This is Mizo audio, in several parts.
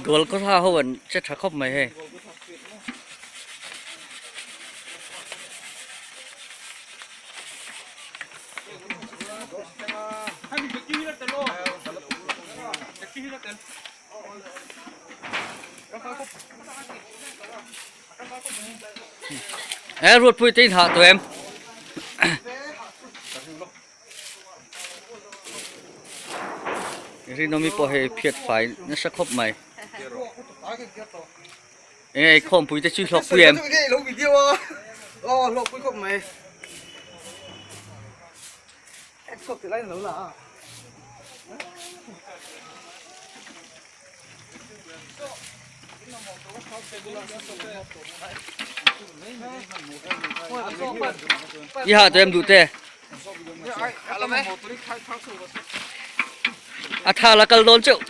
Golgotha ho an che tha khawp mai hei. E ruatpui te in hah tawh em? Rinawmi pawh hei phiat fai nasa khawp mai. Enge khawmpui te chu hlawkpui em? I hah tawh em duh te? A tha la kal dawn cheuh.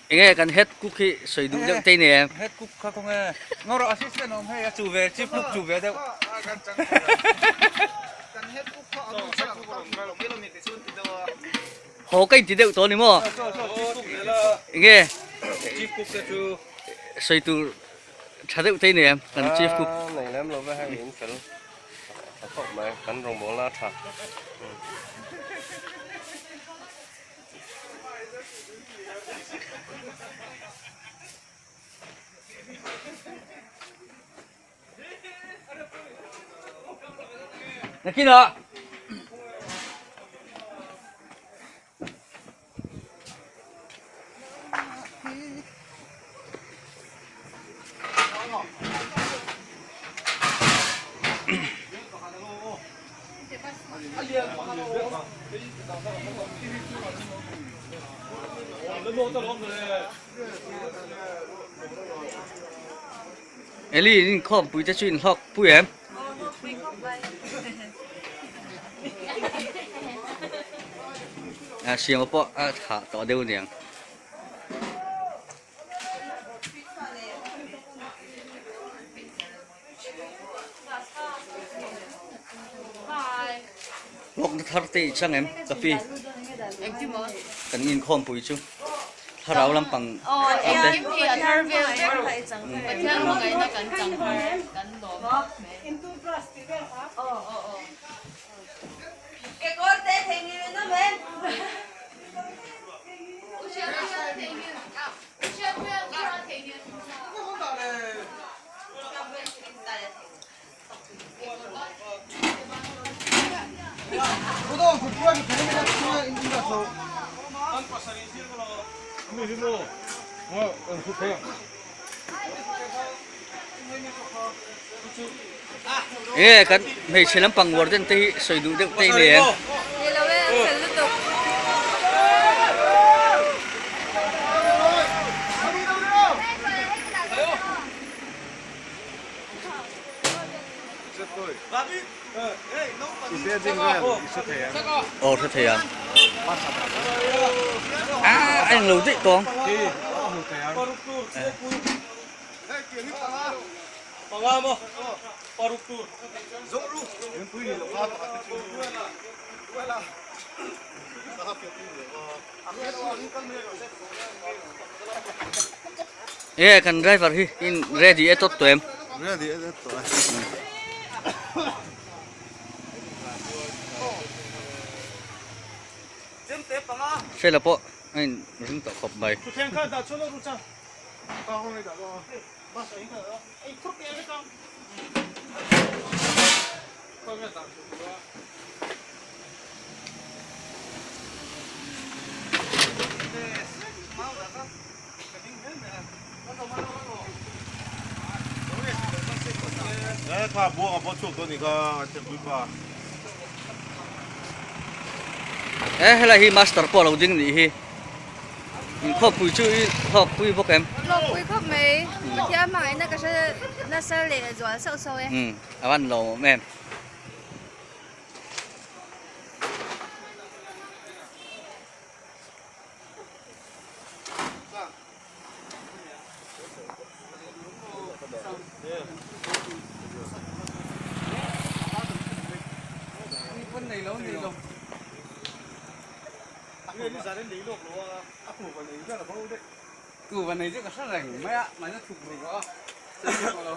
Enge kan head cook hi sawi duh deuh te ni em? Head cook kha kawng e. Ngawr assistant awm hei a chu ve chief cook chu ve deuh. Haw ka inti deuh tawh ni maw? Enge chief cook te chu sawi tur tha deuh te ni em kan chief cook? Nei lem lo ve hei in fel tha khawp mai kan rawngbawlna a tha. Nakinah Eli in inkhawmpui te chu in hlawk pui em? A siama pawh a thah tawh deuh aniang. Hlawkna thar te i chang em ka pi? Kan inkhawmpui chu thlarau lampang te. Enge kan hmeichhe lampang warden te hi sawi duh deuh te i nei em? Aw hre thei ang. A a englo daih tawng. Nge kan driver hi in ready e tawt tawh em? Ready e tawt tawh e. Fela pawh a in ring tawh khawp mai. E helai hi master pawh a lo ding nih hi inkhawmpui chu i hlawkpui bawk em? Hlawkpui khawp mai Pathian hmangaihna ka hre nasa leh zual sauh sauh e. A van lawmawm em? lo ni lo. Ku van nei chu ka hre reng mai a, mahni thuk ruk a, chei tawh lo.